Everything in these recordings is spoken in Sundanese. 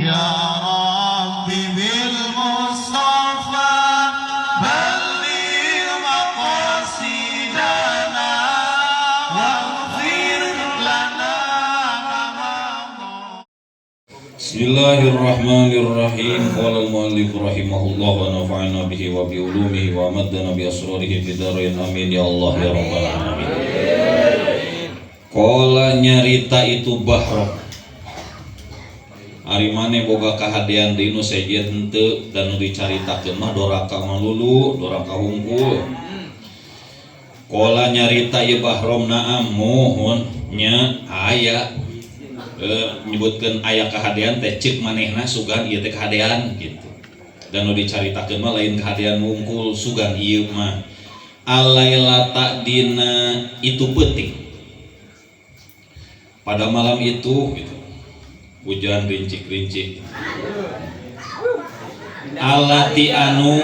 Ya Rabbi bil Mustafa balligh maqasidana waghfir lana ma madha. Bismillahirrahmanirrahim. Qala al-muallif rahimahullah wa nafa'ana bihi wa bi ulumihi wa maddana bi asrarihi fid dharain. Amin ya Allah ya rabbal alamin. Qala nyarita itu Bahro. Ari maneh boga kahadean deui nu sejen henteu dan nu dicaritakeun mah doraka malulu, doraka hungkul. Qala nyarita ieu Bahrom na'am muhun nya aya nyebutkeun aya kahadean teh ceuk manehna sugan ieu teh kahadean gitu. Dan nu dicaritakeun mah lain kahadean wungkul sugan ieu mah. Alailata dina itu peuting. Pada malam itu gitu. Hujan rincik-rincik. Alati anu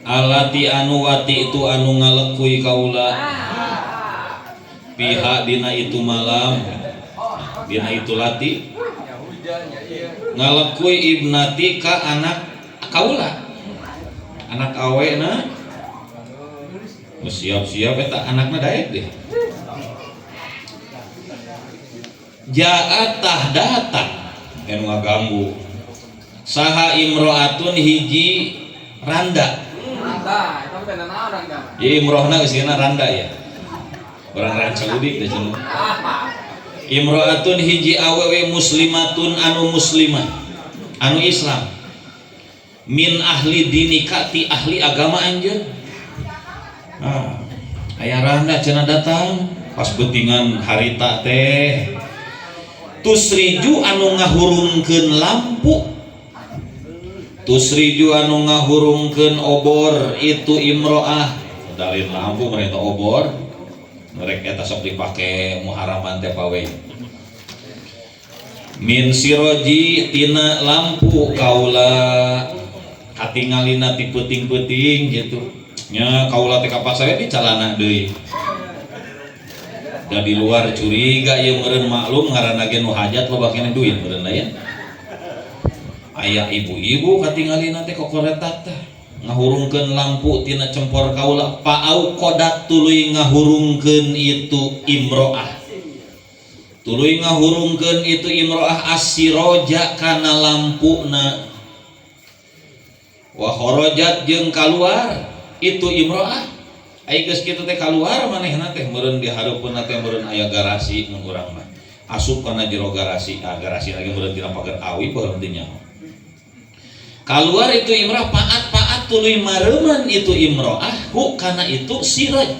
alati anu wati itu anu ngalekui kaula pihak dina itu malam dina itu lati ngalekui ibnati ka anak kaula anak awe na siap-siap eta anakna daek deh ja'atah datang anu ngaganggu saha imro'atun hiji randa. Ya imrohna geusina randa ya. Orang ranca udik teh cenah. Imro'atun hiji awewe muslimatun anu muslimah anu Islam min ahli dinika ti ahli agama anjeun. Ah, aya randa cenah datang pas beutingan harita teh tusriju anu ngahurungkeun lampu tusriju anu ngahurungkeun obor itu imro'ah dalin lampu mereka obor mereka eta sok dipake muharaman teh pawe min siroji tina lampu kaula katingalina ti peuting-peuting gitu nya kaula teh kapaksa di calana deui. Da di luar curiga ieu meureun maklum ngaranna ge nu hajat loba keneh duit meureun ya. Aya ibu-ibu katingalina teh kokoretak teh ngahurungkeun lampu tina cempor kaula paau kodak tuluy ngahurungkeun itu imro'ah tuluy ngahurungkeun itu imro'ah asiroja kana lampuna wa kharajat jeung kaluar itu imro'ah. Ai geus kitu teh kaluar manehna teh meureun di hareupeunna teh meureun aya garasi mun urang mah asup kana jero garasi, ah garasi lagi meureun tina pagar awi baheula teh nyaho. Kaluar itu imro'ah paat-paat tuluy mareuman itu imro'ah hu kana itu siraj.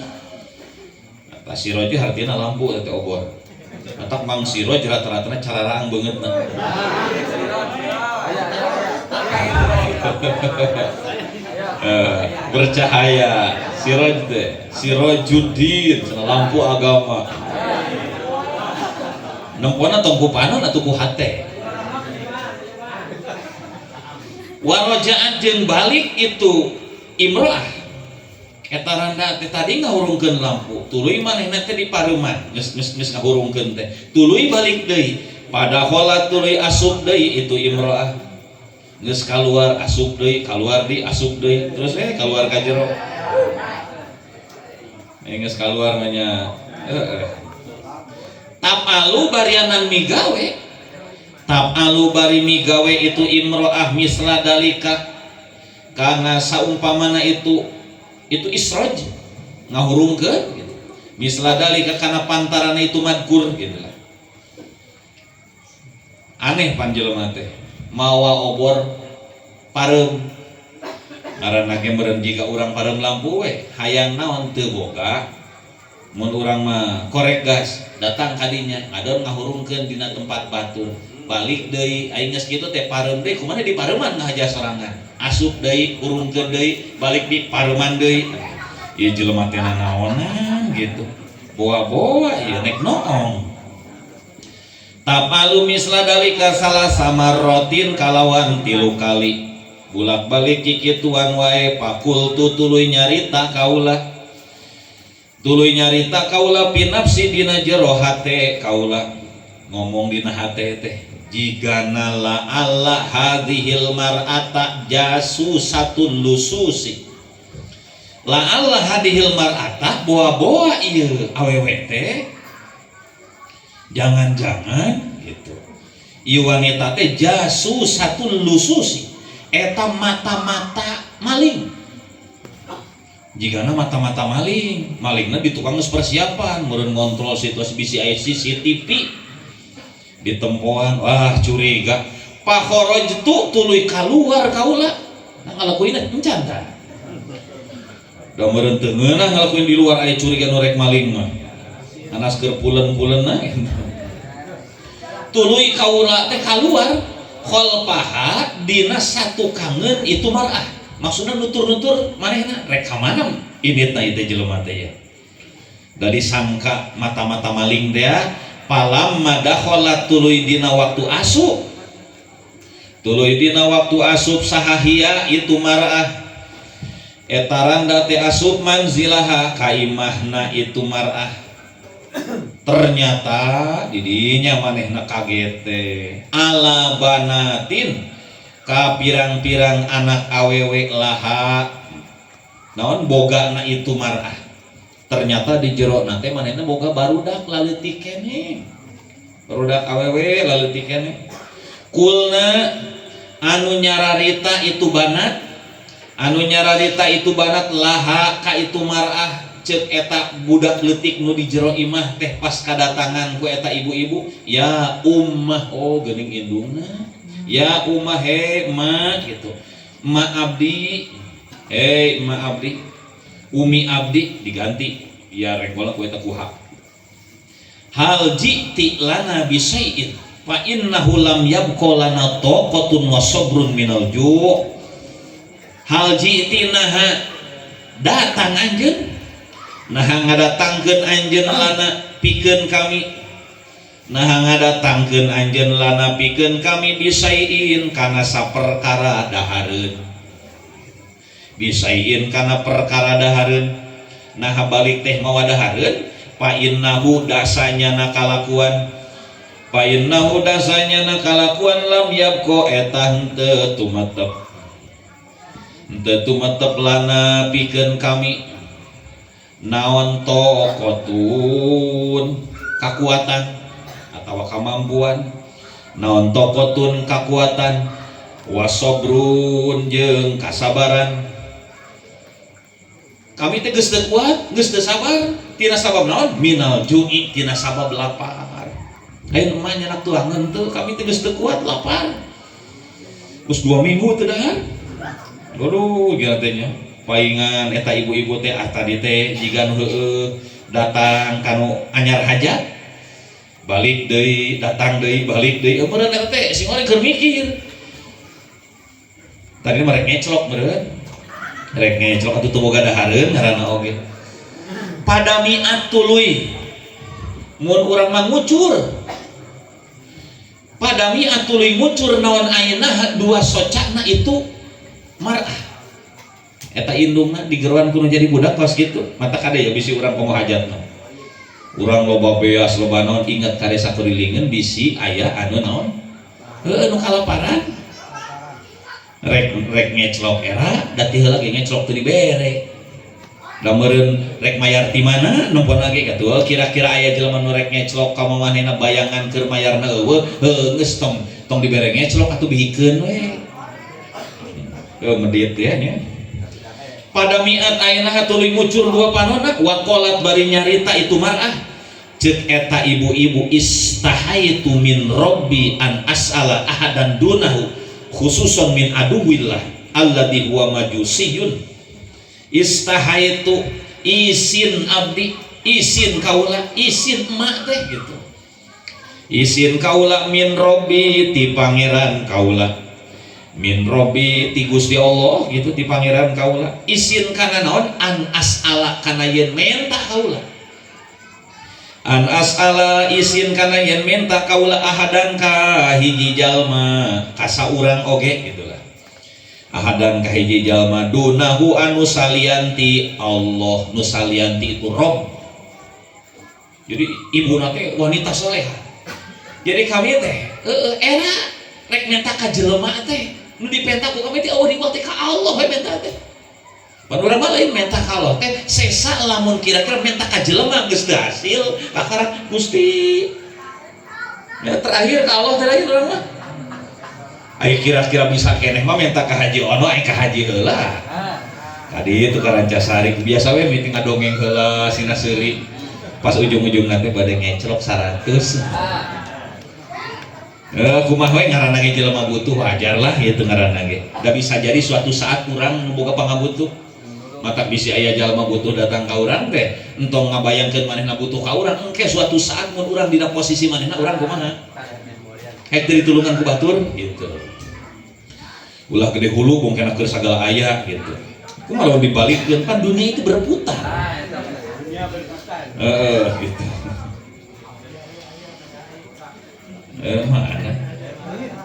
Eta siraj hartina lampu teh obor. Matak mang siraj rata-ratana cararaang beungeutna. Bercahaya siraj teh sirajuddin lampu agama nempona tong ku panon atuh ku hate warojaan jeung balik itu imro'ah eta randa teh tadi ngahurungkeun lampu tuluy manehna teh di pareuman geus geus geus ngahurungkeun teh tuluy balik deui padahal tuluy asup deui itu imro'ah geus kaluar asup deui kaluar di asup deui terus kaluar ka jero geus kaluar mah nya tapalu barianan migawe tapalu bari migawe itu imro'ah misla dalika karena saumpamana itu isroj ngahurungkeun gitu misla dalika kana pantarana itu madkur gitu lah aneh panjelema teh mawa obor pareum ngaranna ge meureun jiga urang pareum lampu we hayang naon teu boga mun urang mah korek gas datang kadinya ngadon ngahurungkeun dina tempat batur balik deui aing geus kitu teh pareum deui kumaha di pareuman ngahaja sorangan asup deui hurungkeun deui balik di pareuman deui ieu jelema teh nanaonan gitu boa-boa ieu nek noong tapalu misla dalika salah samarrotin kalawan tilu kali bulak-balik kikituan wae pakultu tuluy nyarita kaula tuluy nyarita kaula pinapsi dina jero hate kaula ngomong dina hate teh Jigana la alla hadhil mar'ata jasusatun lususi. La alla hadhil mar'ata boa-boa ieu awewe teh jangan-jangan gitu. Ieu wanita teh jasusatun lususi eta mata-mata maling. Jigana mata-mata maling, malingna di tukang geus persiapan meureun ngontrol situasi bisi aya CCTV di tempoan, wah curiga. Pakharajtu tuluy kaluar kaula. Nah ngalakuinna encan tah. Da meureun teu ngeunah ngalakuin di luar aya curiga nu rek maling mah. Anas keur pulen-pulenna gitu. Tuluy kaula teh kaluar khalfaha dina satu kangen itu mar'ah. Maksudna nutur-nutur manehna rek ka mana inditna ieu teh jelema teh ya. Da disangka mata-mata maling teh palamma dakhalat tuluy dina waktu asup. Tuluy dina waktu asup sahahia itu mar'ah. Eta randa teh asup manzilaha ka imahna itu mar'ah. Ternyata didinya manehna kaget teh ala banatin ka pirang-pirang anak awewe laha naon bogana itu mar'ah. Ternyata di jero teh manehna boga barudak laleutik keneh, barudak awewe laleutik keneh. Kulna anu nyararita itu banat, anu nyararita itu banat laha ka itu mar'ah. Cek eta budak leutik nu di jero imah teh pas kadatangan ku eta ibu-ibu, ya ummah, oh geuning indungna, ya ummah he ma gitu, ma abdi, hei ma abdi, umi abdi diganti ya renggola ku eta kuha. Hal ji'ti lana bisyai'in fa innahu lam yabqa lana taqatun wa sabrun minal ju'. Hal ji'ti naha datang anjeun, naha ngadatangkeun anjeun lana pikeun kami, naha ngadatangkeun anjeun lana pikeun kami bisain kana saperkara dahareun, bisain kana perkara dahareun. Naha balik teh mawa dahareun, fa innahu dasanya nakalakuan, fa innahu dasanya nakalakuan lam yabqa eta henteu tumetep, henteu tumetep lana pikeun kami naon taqatun kakuatan atawa kamampuan, naon taqatun kakuatan wasobrun jeung kasabaran. Kami teh geus teu kuat, geus teu sabar tina sabab naon minal ju'i tina sabab lapar. Ayeuna mah nyanak tuangan teu, kami teh geus teu kuat lapar. Geus 2 minggu teu dahar. Aduh gila teh nya. Paingan eta ibu-ibu teh ah tadi teh jiga nu heueuh datang kanu anyar hajat balik deui, datang deui, balik deui. Meureun eta teh sing urang keur mikir. Tadi mah rek ngeclok meureun. Rek ngeclok atuh teu boga dahareun ngaranna oge. Padamiat tuluy mun urang mah ngucur. Padamiat tuluy ngucur naon ayeuna dua socana itu mar'ah. Eta indungna digeroan kudu jadi budak kos kitu. Mata kade ya bisi urang komo hajatna. Urang loba beas loba naon inget kade sakurilingeun bisi aya anu naon? Heueuh nu kalaparan. Rek rek ngeclok era da ti heula ge ngeclok teu dibere. Da meureun rek mayar ti mana nempon lagi katuh kira-kira aya jelema nu rek ngeclok ka manehna bayangan keur mayarna eueuh heueuh geus tong tong dibere ngeclok atuh bihikeun we. Heuh medit ya nya. Pada miat ayeuna tuluy ngucur dua panona waqalat bari nyarita itu mar'ah. Ceuk eta ibu-ibu istahaitu min rabbi an as'ala ahadan dunahu khususan min aduwillah alladzi huwa majusiyun. Istahaitu isin abdi, isin kaula, isin emak teh gitu. Isin kaula min robbi ti pangeran kaula. Min robbi ti Gusti Allah gitu ti pangeran kaula. Isin kana naon an as'ala kana yen menta kaula. An as'ala isin kana yen menta kaula ahadan ka hiji jalma ka saurang oge gitulah. Ahadan ka hiji jalma dunahu anu salianti Allah, nu salianti itu Rob. Jadi ibu teh wanita soleha. Jadi kami teh Heeh, era rek menta ka jelema teh nu dipenta ku kami teh euweuh di teh ka Allah we menta teh. Pan urang mah lain menta ka Allah teh sesa lamun kira-kira menta ka jelema geus teu hasil kakara Gusti. Ya terakhir ka Allah teh lain urang mah. Ayo kira-kira bisa keneh mah minta ka Haji Ono, ayo ka Haji heula. Tadi itu ka Rancasari biasa we meeting ngadongeng heula sina seuri. Pas ujung-ujung nanti bade ngeclok 100. Kumaha we ngaranna ge jelema butuh wajar lah gitu ngaranna ge. Da bisa jadi suatu saat urang nu boga pangabutuh. Matak bisi aya jalma butuh datang ka urang teh, entong ngabayangkeun manehna butuh ka urang, engke suatu saat mun urang dina posisi manehna urang kumaha? Hek teu ditulungan ku batur gitu. Ulah gede hulu bongkena keur sagala aya gitu. Kumaha lamun dibalikeun pan dunia itu berputar. Heeh gitu. Mana?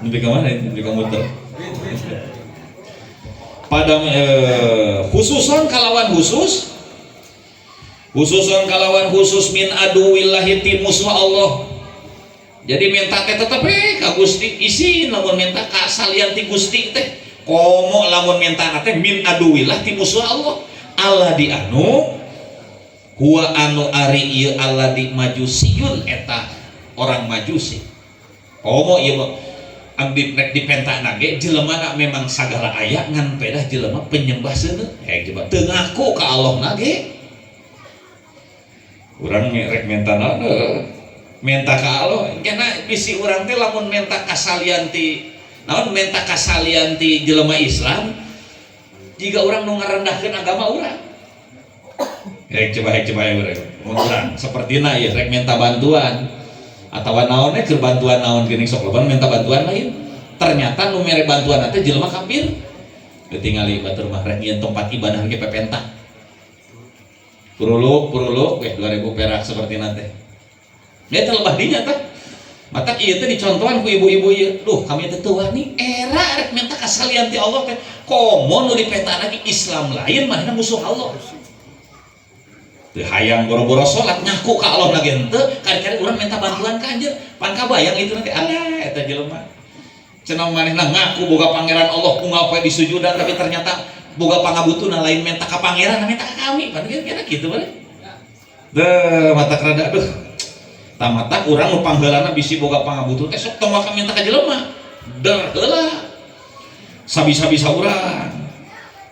Nepi ka mana itu? Nepi ka muter. Pada khususon kalawan khusus, khususon kalawan khusus min aduwillahi ti musuh Allah. Jadi minta teh tetep ka Gusti isin lamun minta ka salian ti Gusti teh komo lamun minta teh min aduwillah ti musuh Allah. Allah di anu huwa anu ari ieu Allah di majusiyun eta orang majusi. Komo ieu mah anu rek dipentana ge jelema memang sagala aya ngan pedah jelema penyembah seuneu. Hek coba teu ngaku ka Allah na ge. Urang rek minta naon menta ka Allah karena bisi urang teh lamun menta kasalian ti naon menta kasalian ti jelema Islam jika urang nu ngarendahkeun agama urang. Hek coba urang mun urang sapertina ieu rek menta bantuan atawa naon keur bantuan naon geuning sok loba menta bantuan lain ternyata nu mere bantuan teh jelema kafir. Ketingali batur mah rek nyieun tempat ibadah ge pepenta puruluk weh 2000 perak sapertina teh. Dia teh lebah dinya teh. Matak ieu teh dicontohan ku ibu-ibu ieu. Duh, kami teh teu wani era rek minta kasalian ti Allah teh. Komo nu dipentana ge Islam lain manehna musuh Allah. Teu hayang boro-boro salat ngaku ka Allah na ge henteu, kari-kari urang minta bantuan ka anjeun. Pan kabayang itu nanti alah eta jelema. Cenah manehna ngaku boga pangeran Allah unggal poe disujudan tapi ternyata boga pangabutuna lain minta ka pangeran minta ka kami. Pan kira-kira kitu bae. Deuh mata rada duh. Tamata urang nu pangheulana bisi boga pangabutuh teh sok tong waka minta ka jelema. Der heula. Sabisa-bisa urang.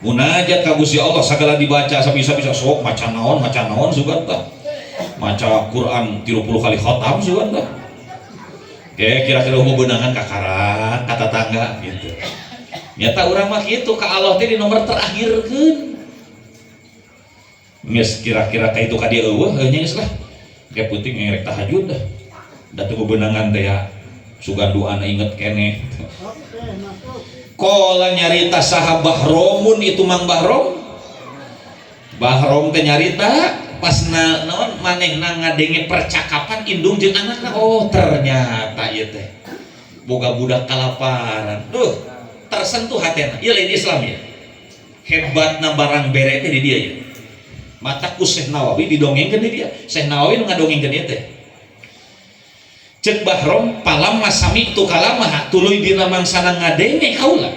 Munajat ka Gusti Allah sagala dibaca sabisa-bisa sok maca naon sugan tah. Maca Quran 30 kali khatam sugan tah. Kayak kira-kira bebenangan ka karak, ka tatangga gitu. Nyata urang mah kitu ka Allah teh di nomor terakhirkeun. Geus kira-kira ka itu ka dieu eueuh heuh nya geus lah. Kayak puting ngerek tahajud dah. Da teu bebenangan teh ya. Sugan doana inget keneh. Qala nyarita saha Bahromun itu Mang Bahrom. Bahrom teh nyarita pas na naon manehna ngadenge percakapan indung jeung anakna. Oh, ternyata ieu teh boga budak kalaparan. Duh, tersentuh hatena. Ieu lain Islam ya. Hebatna barang bere teh di dia ya. Mata ku Syekh Nawawi didongengkeun di dia. Syekh Nawawi nu ngadongengkeun ieu teh. Cek Bahrom palam masami tu kalamah tuluy dina mangsana ngadenge kaula.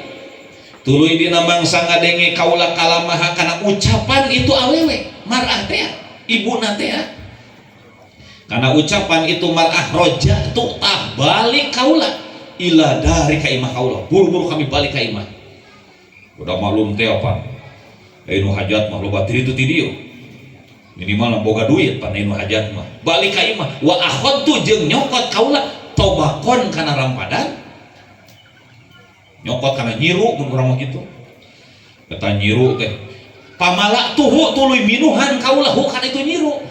Tuluy dina mangsa ngadenge kaula kalamaha kana ucapan itu awewe mar'ah teh ibuna teh. Kana ucapan itu mar'ah roja tu tah balik kaula ila dari ka imah kaula. Buru-buru kami balik ka imah. Udah maklum teh apa? Nu hajat mah loba ti ditu ti dieu. Minimal boga duit pan nu hajat mah. Balik ka imah wa akhadtu jeung nyokot kaula tobakon kana rampadan. Nyokot kana nyiru mun urang mah kitu. Eta nyiru teh pamala tuhu tuluy minuhan kaula hu kana itu nyiru.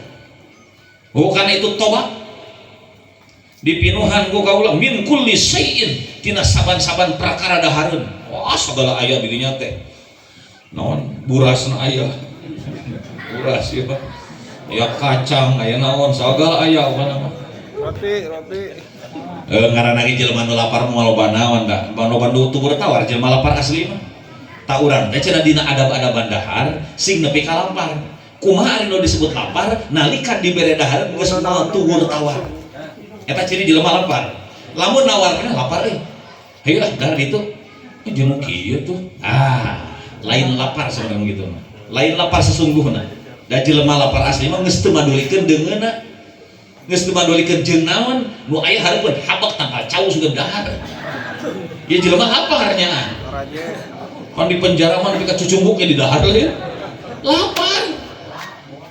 Hu kana itu tobak. Dipinuhan ku kaula min kulli syai'in tina saban-saban perkara dahareun. Wah sagala aya di dinya teh. Naon burasna aya. Buras ya. Ya kacang aya naon sagala aya kana mah. Roti, roti. Ngaranna ge jelema nu lapar moal loba naon da. Loba nu tubur tawar jelema lapar asli mah. Ta urang teh cenah dina adab-adaban dahar sing nepi ka lapar. Kumaha ari nu disebut lapar nalika dibere dahar geus moal tubur tawar. Eta ciri jelema lapar. Lamun nawarkeun lapar euy. Hayu lah dahar ditu. Jeung kieu tuh. Ah, lain lapar sebenarnya gitu mah. Lain lapar sesungguhna. Da jelema lapar asli mah geus teu madulikeun deungeunna. Geus teu madulikeun jeung naon, nu aya hareupeun habek tangkal cau sugan dahar. Ya jelema lapar nya. Kan di penjara mah nepi ka cucumbuk ge di dahar lain. Lapar.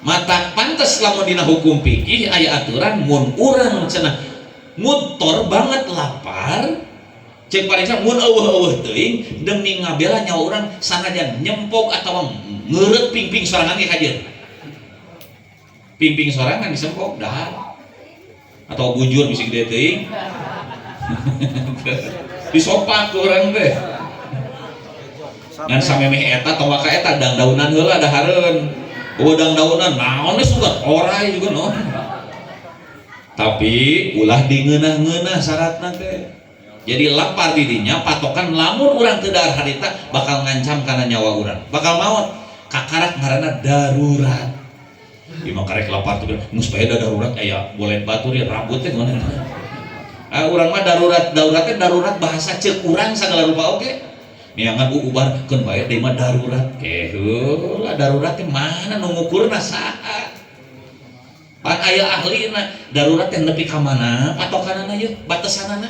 Mata pantes lamun dina hukum fikih aya aturan mun urang cenah mutor banget lapar cek pariksa mun eueuh-eueuh teuing demi ngabela nyawa urang sanajan nyempok atawa ngeureut pingping sorangan ge kajeun. Pingping sorangan disempok dahar atau bujur bisi gede teuing. Disopak ku urang teh. Ngan samemeh eta tong waka eta dangdaunan heula dahareun. Oh dangdaunan naon we sugan orai juga naon. Tapi ulah dingeunah-ngeunah syaratna teh. Jadi lapar didinya patokan lamun urang teu dahar harita bakal ngancam kana nyawa urang. Bakal maot. Kakarak ngaranna darurat. Ieu mah karek lapar teh geus bae da darurat aya bolet batur ya rambut teh gimana. Ah urang mah darurat darurat teh darurat bahasa ceuk urang sagala rupa oge. Neangan ubar keun bae deui mah darurat. Ke heula darurat teh mana nu ngukurna saha? Pan aya ahlina darurat teh nepi ka mana patokanana ieu batesanana.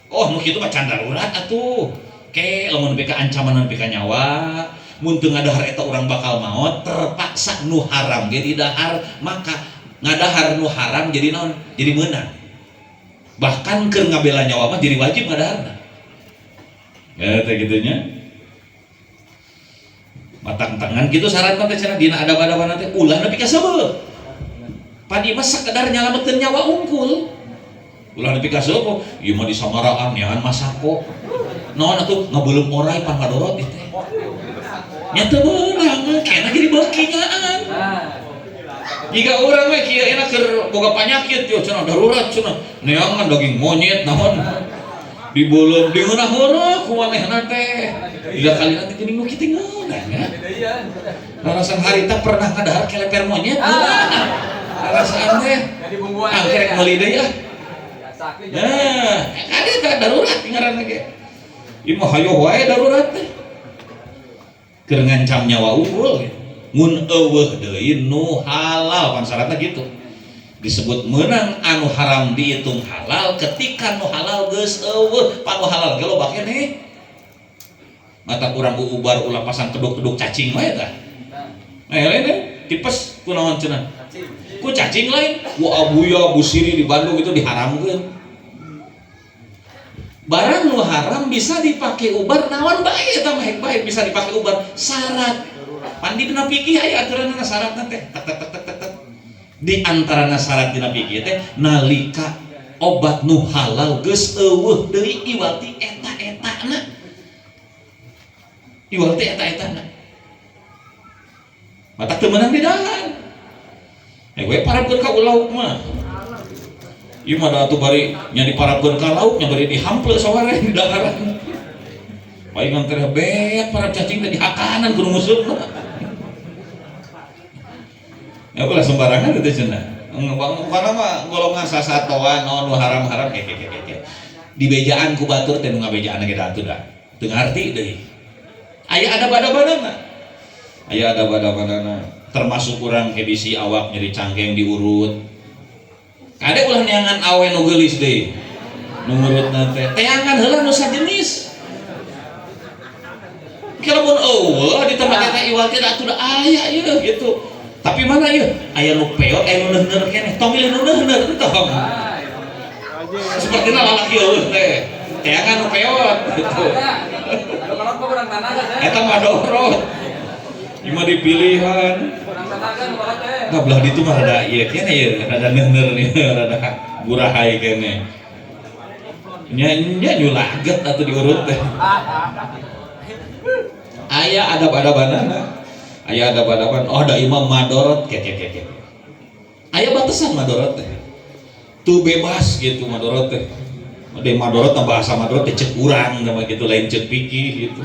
Oh nu kitu mah can darurat atuh. Ke lamun nepi ka ancaman nepi ka nyawa, mun teu ngadahar eta urang bakal maot, terpaksa nu haram ge didahar, maka ngadahar nu haram jadi naon? Jadi meunang. Bahkan keur ngabela nyawa mah jadi wajib ngadaharna. Ya teh kitu nya. Matang tangan kitu saran teh cenah dina adab-adaban teh ulah nepi ka seubeuh. Pan ieu mah sakedar nyalametkeun nyawa unggul. Ulah nepi ka seubeuh, ieu mah disamaraan neangan masako. Naon atuh ngabeuleum orai pan ngadorot ieu teh. Nya teu meunang, kena jadi beuki nyaan. Jika urang we kieu enak keur boga panyakit yo cenah darurat cenah neangan daging monyet naon. Dibeuleum diheunah-heunah ku manehna teh. Lila kali nanti geuning nu kitu ngeunah nya. Rarasan harita pernah ngadahar keleper monyet ngeunah. Rarasaan teh. Angkrek meuli deui ah. Nah, kade teh darurat ngaranna ge. Ieu mah hayoh wae darurat teh. Keur ngancam nyawa unggul gitu. Mun eueuh deui nu halal pan syaratna gitu. Disebut menang anu haram dihitung halal ketika nu halal geus eueuh, pan nu halal ge loba keneh. Mata kurang ubar ulah pasang keduk-keduk cacing wae tah. Nah, lain teh tipes kunaon cenah. Ku cacing lain, ku abuya busiri di Bandung itu diharamkeun. Barang nu haram bisa dipake ubar naon bae eta mah hek bae bisa dipake ubar syarat. Pan dina fikih aya aturanna syaratna teh tek tek tek tek tek. Di antarana syarat dina fikih teh nalika obat nu halal geus eueuh deui iwati eta-etana. Iwati eta-etana. Matak teu meunang didahar. We parabkeun ka lauk mah. Ieu mah da atuh bari nya diparabkeun ka lauk nya bari dihample saware di daharan. Palingan teh beak para cacing teh dihakanan kudu musuhna. Ya ulah sembarangan teh cenah. Pokona mah golongan sasatoan naon nu haram-haram ke. Dibejaan ku batur teh nu ngabejaan ge da atuh da. Teu ngarti deui. Aya adab-adabanana. Aya adab-adabanana. Termasuk urang ke bisi awak nyeri cangkeng diurut. Kade ulah neangan awe nu geulis deui. Nu ngurutna teh teangan heula nu sajenis. Kalau mun eueuh di tempat eta iwal teh da atuh da aya ieu gitu. Tapi mana ieu? Aya nu peot, aya nu neuhneur keneh. Tong milih nu neuhneur teh tong. Sepertina lalaki eueuh teh. Teangan nu peot gitu. Eta mah dorot. Ieu mah dipilihan. Nah belah ditu mah rada ieu keneh ieu, rada neuhneur ieu, rada burahay keneh. Nya nya nyulaget atuh diurut teh. Aya adab-adabanana. Aya adab-adaban. Oh da imam madorot ke ke ke ke. Aya batasan madorot teh. Tuh bebas gitu madorot teh. De madorot mah bahasa madorot teh ceuk urang sama gitu lain ceuk fikih gitu.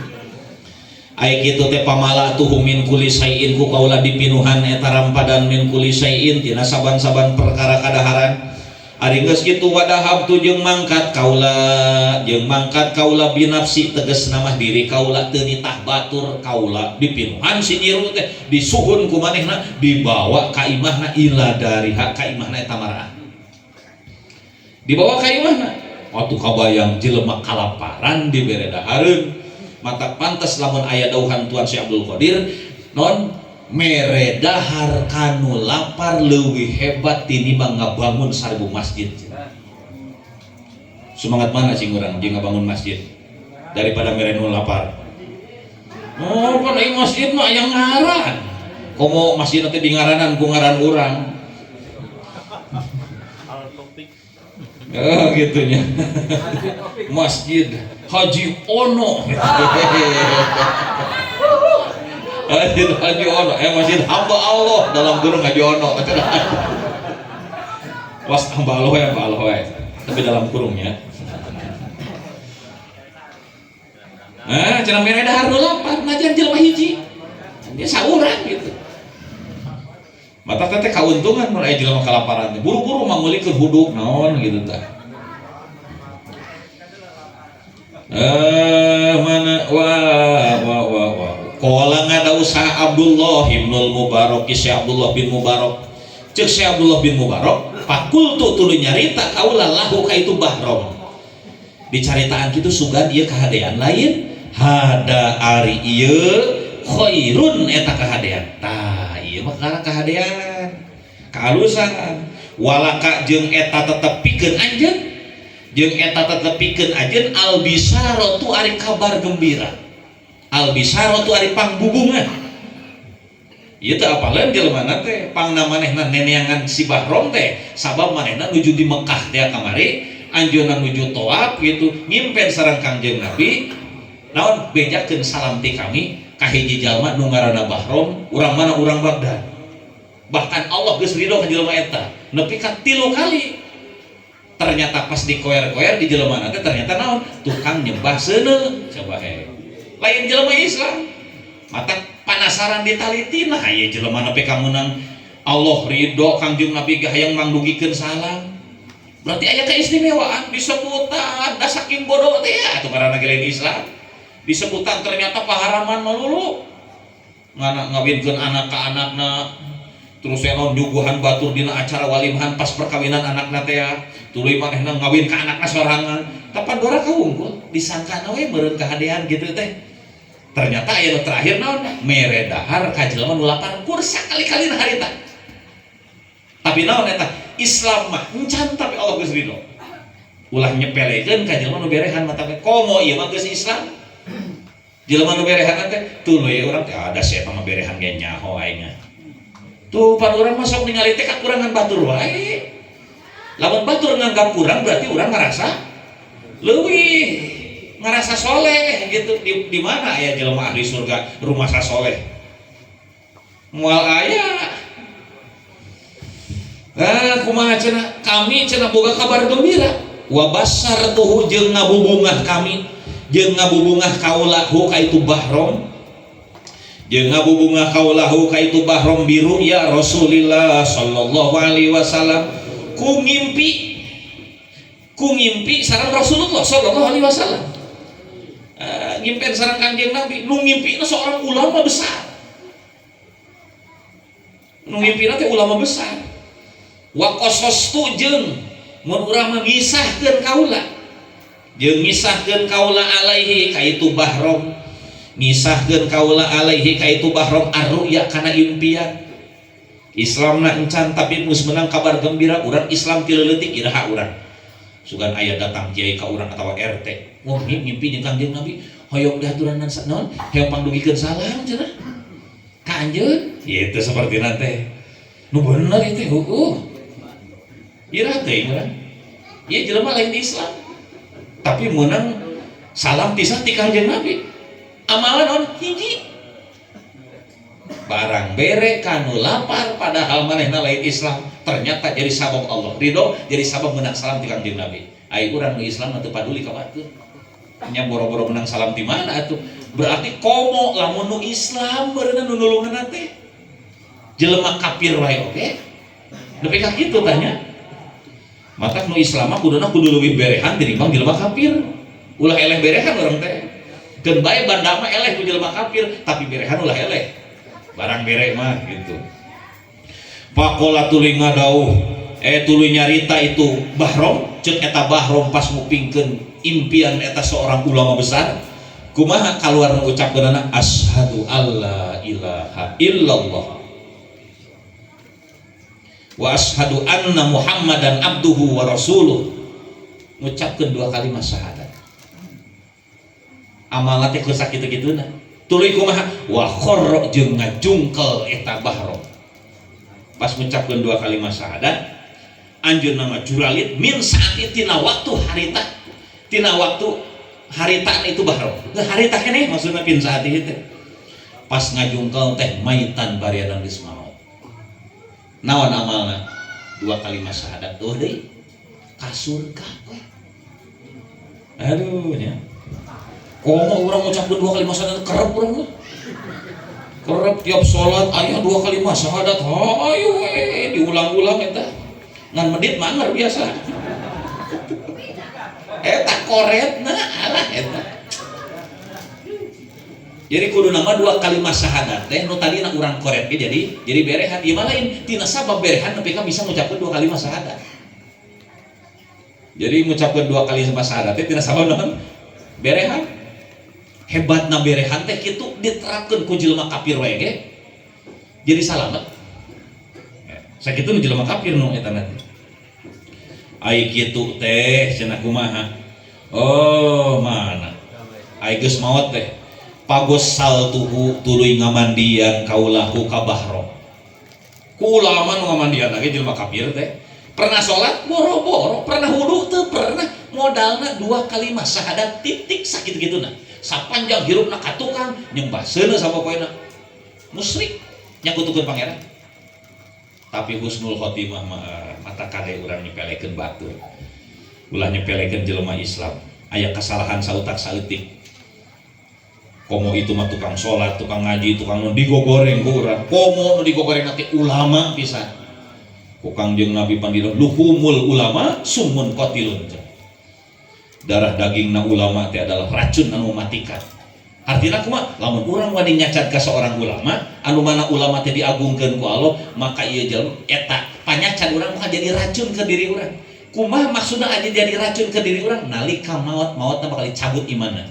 Aya kitu teh pamala tuh min kulli syai'in ku kaula dipinuhan eta rampadan min kulli syai'in tina saban-saban perkara kadaharan. Ari geus kitu wadahabtu jeung mangkat kaula, jeung mangkat kaula binafsi tegasna mah diri kaula teu nitah batur kaula dipinuhan si nyiru teh disuhun ku manehna dibawa ka imahna ila dariha ka imahna eta marah. Dibawa ka imahna. Atuh kabayang jelema kalaparan dibere dahareun. Mata pantes lamun aya dauhan Tuan Syekh Abdul Qadir non mere dahar kanu lapar leuwih hebat tinimbang ngabangun 1000 masjid. Semangat mana sih urang jeung ngabangun masjid daripada mere nu lapar. Oh, pan ieu masjid mah aya ngaran. Komo masjid teh di ngaranan ku ngaran urang. Oh, gitunya. Masjid Haji Ono. Masjid Haji Ono, masjid hamba Allah dalam kurung Haji Ono. Was hamba Allah ya, hamba Allah ya. Tapi dalam kurungnya. Nah, cenah mere dahar nu lapar, najan jelema hiji. Dia saurang gitu. Mata teh kauntungan mun aya jelema kalaparan teh. Buru-buru mangulikeun huduk naon gitu tah. Mana wa wa wa wa. Qala ngada usaha Abdullah ibnul Mubarak, Syekh Abdullah bin Mubarak. Ceuk Syekh Abdullah bin Mubarak, fakultu tuluy nyarita kaula lahu ka itu Bahrom. Dicaritaan kitu sugan ieu kahadean lain, hada ari ieu khairun eta kahadean. Tah ieu mah karena kahadean, kaalusan. Walaka jeung eta tetep pikeun anjeun, jeung eta tetep pikeun anjeun albisaratu ari kabar gembira. Albisaratu ari pangbubungan. Ieu teh apaleun jelema teh pangna manehna neneangan si Bahrom teh sabab manehna nuju di Mekah teh kamari anjeunna nuju tawaf gitu ngimpen sareng Kangjeng Nabi naon bejakeun salam ti kami ka hiji jalma nu ngaranna Bahrom urang mana urang Baghdad. Bahkan Allah geus ridho ka jelema eta nepi ka 3 kali. Ternyata pas dikoer-koer di jelema teh ternyata naon tukang nyembah seuneu coba he. Lain jelema Islam. Mata panasaran ditaliti nah ieu jelema nepi ka meunang Allah ridho Kangjeng Nabi ge hayang mangdugikeun salam. Berarti aya keistimewaan disebutan da saking bodoh teh ya atuh karena lain Islam. Disebutan ternyata paharaman melulu. Ngana ngawinkeun anak ka anakna terus naon nyuguhan batur dina acara walimahan pas perkawinan anakna teh ya. Tuluy manehna ngawin ka anakna sorangan. Kapan dora kaungkul disangkana we meureun kahadean gitu teh. Ternyata aya nu terakhir naon mere dahar ka jelema nu lapar kur sakali-kalina harita. Tapi naon eta Islam mah encan tapi Allah geus ridho. Ulah nyepelekeun ka jelema nu berehan mata teh komo ieu mah geus Islam. Jelema nu berehan teh tuluy urang teh ada si eta mah berehan ge nyaho aing. Tuh pan urang mah sok ningali teh kakurangan batur wae. Lamun batur nganggap kurang berarti urang ngarasa leuwih, ngerasa soleh gitu. Di mana aya jelema ahli surga rumah soleh? Moal aya. Nah, kumaha cenah? Kami cenah boga kabar gembira. Wa basartuhu jeung ngabubungah kami, jeung ngabubungah kaula hu ka itu Bahrom. Jeung ngabubungah kaula hu ka itu Bahrom biru ya Rasulillah sallallahu alaihi wasallam. Ku ngimpi sareng Rasulullah sallallahu alaihi wasallam. Ngimpen sareng Kangjeng Nabi, nu ngimpina seorang ulama besar. Nu ngimpina teh ulama besar. Wa qasastu jeung mun urang mah ngisahkeun kaula. Jeung ngisahkeun kaula alaihi ka itu Bahrom. Ngisahkeun kaula alaihi ka itu Bahrom arruya kana impian. Islamna encan tapi geus menang kabar gembira urang Islam ti leutik iraha urang. Sugan aya datang kiai ka urang atawa RT. Wah, ngimpi jeung Kangjeng Nabi, hoyong diaturanan naon? Hoyong pangdugikeun salam cenah. Ka anjeun? Kitu sapertina teh. Nu bener ieu teh heueuh. Iraha teh urang. Ieu jelema lain Islam. Tapi meunang salam pisan ti Kangjeng Nabi. Amalan naon hiji. Barang bere kanu lapar padahal manehna lain Islam, ternyata jadi sabab Allah ridho, jadi sabab menang salam ti Kangjeng Nabi. Ai urang nu Islam mah teu paduli ka batur. Nya boro-boro menang salam ti mana atuh? Berarti komo lamun nu Islam beureunan nu nulungan teh. Jelema kafir wae oge. Nepi ka kitu tanya. Matak nu Islam mah kuduna kudu leuwih berehan tinimbang jelema kafir. Ulah eleh berehan urang teh. Keun bae banda mah eleh ku jelema kafir, tapi berehan ulah eleh. Barang bere mah gitu. Pakola tuluy ngadauh, tuluy nyarita itu Bahrom, ceuk eta Bahrom pas ngupingkeun impian eta seorang ulama besar. Kumaha kaluar ngucapkeunana asyhadu alla ilaha illallah wa asyhadu anna Muhammadan abduhu wa rasuluh. Ngucapkeun dua kalimat syahadat. Amalna teh keur sakitu-kituna. Tuluy kumaha? Wa kharra jeung ngajungkel eta Bahrom. Pas ngucapkeun dua kalimat syahadat, anjeunna mah juralit min saati tina waktu harita. Tina waktu harita itu Bahrom. Teu harita keneh maksudna pin saati teh. Pas ngajungkel teh maitan barianan geus maot. Naon amalna? Dua kalimat syahadat eueuh deui. Ka surga we. Aduh nya. Komo urang ngucapkeun dua kalimat syahadat kerep urang mah. Kerep tiap salat aya dua kalimat syahadat. Hayu we diulang-ulang eta. Ngan medit mah anger biasa. Eta koretna alah eta. Jadi kudu nama dua kalimat syahadat teh nu tadina urang koret ge jadi berehan. Ieu mah lain tina sabab berehan nepi ka bisa ngucapkeun dua kalimat syahadat. Jadi ngucapkeun dua kalimat syahadat teh tina sabab naon? Berehan. Hebatna berehan teh kitu diterapkeun ku jelema kafir wae ge jadi salamet. Sakitu nu jelema kafir nu eta teh. Ai kitu teh cenah kumaha? Oh, mana? Ai geus maot teh. Pagosal tuhu tuluy ngamandian kaulahu ka Bahrom. Ku ulama nu ngamandian lagi jelema kafir teh. Pernah sholat boro-boro, pernah wudu teu pernah, modalna dua kalimat syahadat titik sakitu-kituna. Sapanjang hirupna ka tukang nyembah seuneu sapopoena. Musyrik nyakutukeun pangeran. Tapi husnul khotimah mah mata kade urang nyepelekeun batur. Ulah nyepelekeun jelema Islam. Aya kesalahan sautak saeutik. Komo itu mah tukang sholat, tukang ngaji, tukang nu digogoreng ku urang. Komo nu digogoreng nanti ulama pisan. Ku Kangjeng Nabi pandilo luhumul ulama sumun qatilun. Darah dagingna ulama teh adalah racun anu mematikan. Artinya kumaha? Lamun urang wani nyacat ka seorang ulama, anu mana ulama teh diagungkeun ku Allah, maka ieu jelema eta panyacan urang maka jadi racun ke diri urang. Kumaha maksudna aja jadi racun ke diri urang? Nalika maot, maotna bakal dicabut imanna.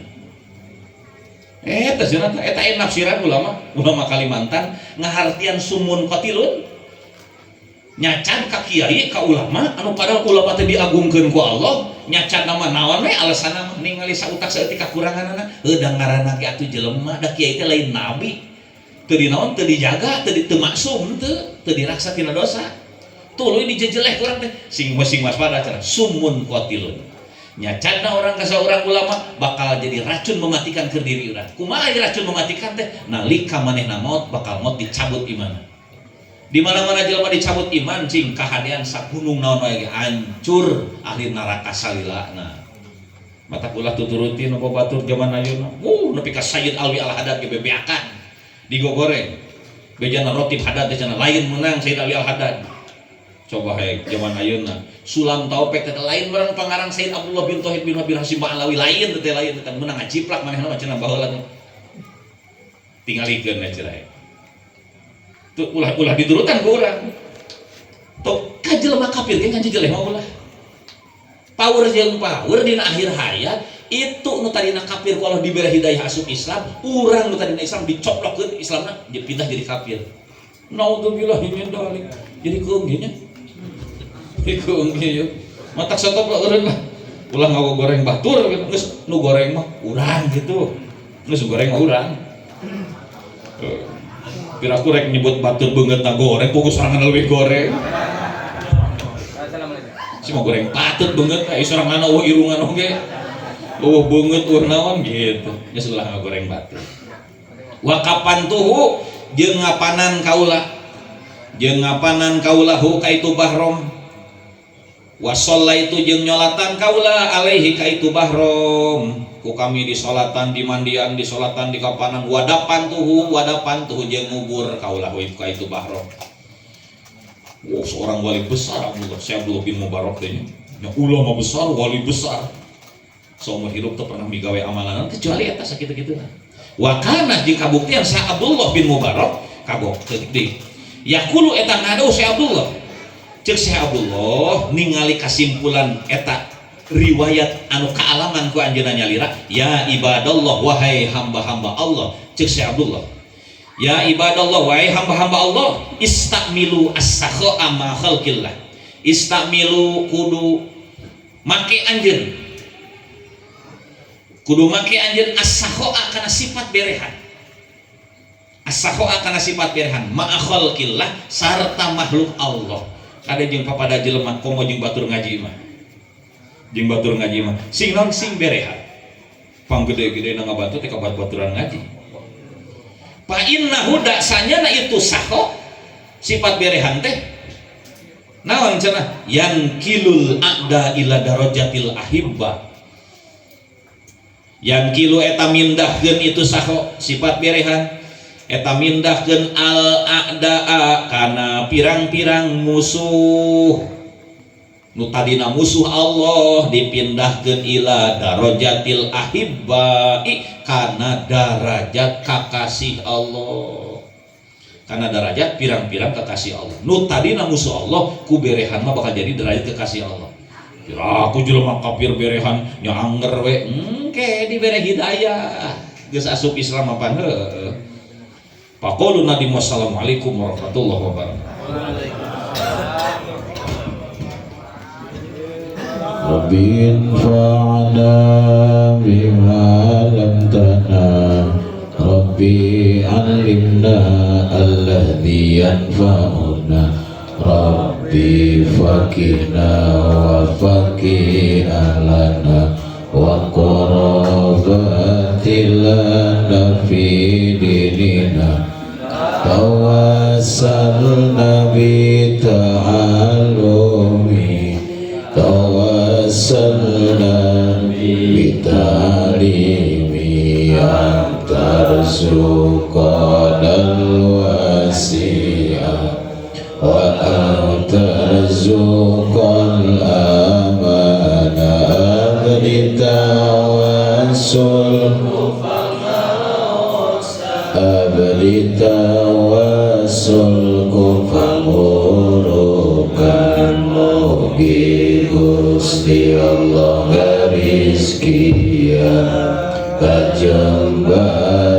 Eta cenah teh, eta aya nafsiran ulama, ulama Kalimantan ngahartian sumun qatilun. Nyacan ka kiai ka ulama anu padahal ulama teh diagungkeun ku Allah, nyacan nama naon we alasanna mah ningali sautak saeutik kakuranganana, heuh da ngaranna ge atuh jelema, da kiai teh lain nabi. Teu dinaon, teu dijaga, teu teu maksum teu, teu diraksa tina dosa. Tuluy dijejeleh ku urang teh, sing sing waspada cenah sumun qatilun. Nyacana orang ka saurang ulama bakal jadi racun mematikan ke diri urang. Kumaha racun mematikan teh? Nalika manehna maot bakal maot dicabut iman. Di mana-mana jelema dicabut iman cing kahadean sagunung naon wae ge hancur ahli neraka salilana. Mata ulah tuturutin apa batur zaman ayeuna. Nepi ka Sayyid Alwi Al-Haddad ge bebeakan digogoreng. Bejana rotib Haddad teh cenah lain menang Sayyid Alwi Al-Haddad. Coba hayang zaman ayeuna Sulam Taufik teh lain barang pangarang Sayyid Abdullah bin Tauhid bin Wabil Hasyim Ba'alawi lain teh lain teh menang ngaciplak manehna mah cenah baheula teh. Tingalikeun we cenah. Tuh ulah diturutan ku urang. Tuh ka jelema kafir ge kan jelema mah ulah. Power jeung power dina akhir hayat itu nu tadina kafir ku Allah diberi hidayah asup Islam, urang nu tadina Islam dicoplokkeun Islamna pindah jadi kafir. Naudzubillah min dzalik. Jadi keung nya. Jadi keung ye. Matak satop lah eureun lah. Ulah ngagoreng batur gitu. Geus nu goreng mah urang gitu. Geus goreng mah urang. Piraku rek nyebut batur beungeutna goreng, puguh sorangan leuwih goreng. Si mah goreng patut beungeut, ai sorangan eueuh irungan oge. Eueuh beungeut eueuh naon gitu. Geus ulah ngagoreng batur. Wa kapantuhu jeung ngapanan kaula. Jeung ngapanan kaula hu ka itu Bahrom. Wa shallaitu jeung nyolatan kaula alaihi ka itu Bahrom. Ku kami disolatan, dimandian, disolatan, dikapanan, wadapan tuhu jeung ngubur kaula hu ka itu Bahrom. Wow, seorang wali besar Abdullah, Syekh Abdullah bin Mubarak teh nya. Nya ulama besar, wali besar. Seumur hidup teu pernah migawe amalan kecuali eta sakitu-kituna. Wa kana jeung kabuktian Syekh Abdullah bin Mubarak kagok teutik deui. Yaqulu eta ngadu Syekh Abdullah. Ceuk Syekh Abdullah ningali kasimpulan eta riwayat anu kaalaman ku anjeunna nyalira, ya ibadallah wahai hamba-hamba Allah. Ceuk Syekh Abdullah, ya ibadallah wahai hamba-hamba Allah, istamilu as-sakha'a ma khalqillah. Istamilu kudu make anjeun, kudu make anjeun as-sakha'a kana sifat berehan, as-sakha'a kana sifat berehan ma khalqillah sarta makhluk Allah. Kade jeung papada jelema komo jeung batur ngaji mah, jeung batur ngaji mah sing naon sing berehan, panggede-gede na ngabantu teh ka baturan ngaji. Fa innahu dasanyana itu sakho sifat berehan teh naon cenah yang kilul a'da ila darajatil ahibba. Yang kilu eta mindahkeun itu sakho sifat berehan eta mindahkeun al a'daa kana pirang-pirang musuh nu tadina musuh Allah dipindahkeun ila darajatil ahibba kana darajat kakasih Allah, kana darajat pirang-pirang kekasih Allah. Nu tadina musuh Allah ku berehan mah bakal jadi derajat kekasih Allah. Kira aku jelema kafir berehan nya anger we engke dibere hidayah geus asup Islam apa heueuh. Faqulu nabi wassalamualaikum warahmatullahi wabarakatuh. Rabbi infa'na bima lam tana, Rabbi alimna alladhi yanfa'una, Rabbi fakihna wa fakih ahlana wa qarabatilana fi dinina, tawassalna bi ta'alumi, tawassalna bi ta'limi, an tarzuqana al-wasi'a wa an tarzuqal amana, abdi tawassul, abdi tawassul ku pamurukan, mugi Gusti Allah ngarizkian kajembaran.